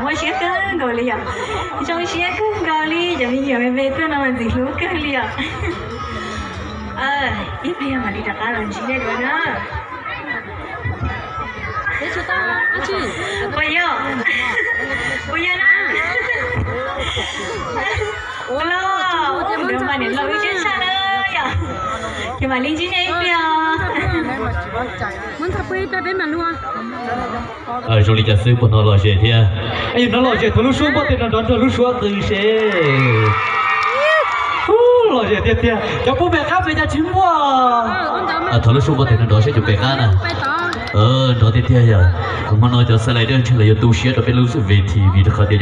Muaj siab kawg nkaus li yom. Zoo siab kawg nkaus li, cov me nyuam me me tuaj no mas ntxim hlub kawg li yom. Ib pliag mam li rov qab los ntsib nej dua na. Puas yog? Puas yog na? Los, ua mas niam laus ib siab tshaj na yom. Ces mam li ntsib nej ib pliag. Zoo li cas xwb puag no lom zem thiab. Yog no lom zem thov lub suab npuaj tes nrov nrov nrog lub suab qw seb. Lom zem tiag tiag, cov pub pem qab pem cas tsis muaj. Thov lub suab npuaj tes nrov nrov seb cov pem qab na. Nrov tiag tiag yom. Hmo no cov xas lais dej ntshe lawv yuav tu siab rau peb lub ves this vim rau qhov tias